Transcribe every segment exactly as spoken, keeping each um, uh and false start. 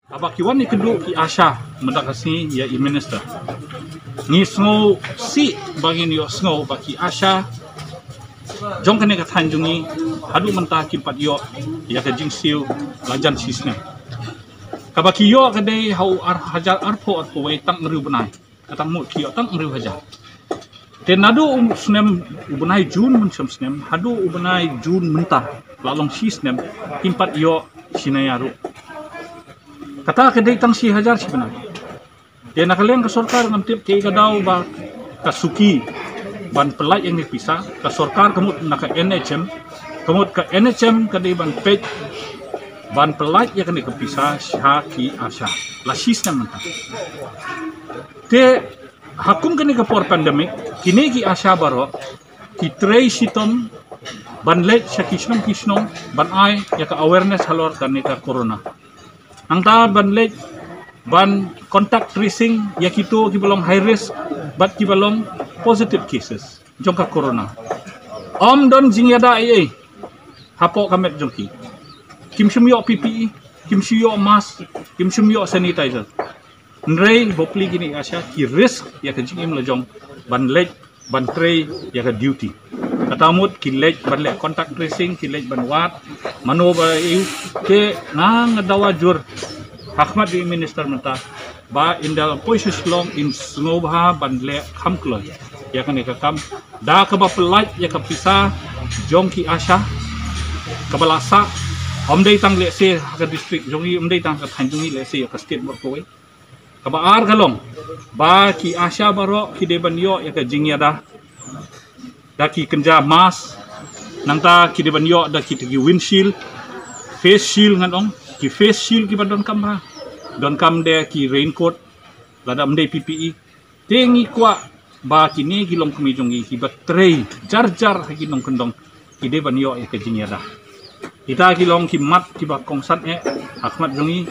Haba ki wan ïakynduh ki ASHA mynta ka sngi ïa i minister, ngi sngewsih ba ngin ïohsngew ba ki ASHA jong kane ka thaiñ jong ngi haduh mynta kim pat ïoh ïa ka jingsiew la jan shisnem. Kaba ki ïoh ka dei ha u ar hajar arphew arphew wei tang hynriew bnai. Kata mut ki ïoh tang hynriew hajar. Te naduh u snem, u bnai Jun mynshem snem haduh u bnai Jun mynta, la long shisnem, kim pat ïoh shi naya ruh. Kata ka dei tang shi hajar shi bnai. Te na ka liang ka sorkar ngam tip kaei ka daw ba ka suki ban pyllait ïa kane ka pisa. Ka sorkar ka mut na ka NHM, ka mut ka NHM ka dei ban peit ban pyllait ïa kane ka pisa sha ki ASHA la shisnem mynta. Te ha kum kane ka por pandemic, kine ki ASHA baroh ki trei shitom ban leit sha ki shnong ki shnong ban ai ïa ka awareness halor kane ka corona. Nangta ban leit ban contact tracing ïa kito kiba long high risk bad kiba long positive cases jong ka corona. Ym don jingïada ei ei hapoh ka met jong ki. Kim shym ïoh PPE, kim shym ïoh mask, kim shym ïoh sanitizer. Hynrei bapli kine ki ASHA ki risk ïa ka jingim la jong ban leit ban trei ïa ka duty. Kata mut ki leit ban leh contact tracing, ki leit ban wad mano ba ïoh. Te nga nga dawa jur ha khmat ïa i minister mynta ba in da la poi sha Shillong in sngewbha ban leh kham kloi ïa kane ka kam da kaba pyllait ïa ka pisa jong ki ASHA kaba la sah. Ym dei tang lehse ha ka district jong ngi, ym dei tang ha ka thaiñ jong ngi, lehse ïa ka state baroh kawei. Kaba ar ka long ba ki ASHA baroh ki dei ban ïoh ïa ka jingïada da ki kynja mask, nangta ki dei ban ïoh da kita ki windshield, face shield ngan ong, ki face shield kiba donkam bha, donkam de ki raincoat, lada ym dei PPE. Te ngi kwah ba kine ki longkmie jong ngi kiba trei jar jar ha ki nongkyndong ki dei ban ïoh ïa ka jingïada. Kita ki long ki mat kiba kongsan eh ha khmat jong ngi,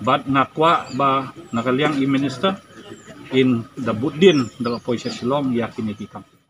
bad nga kwah ba na ka liang i minister in da bud dien da la poi sha Shillong ïa kine ki kam.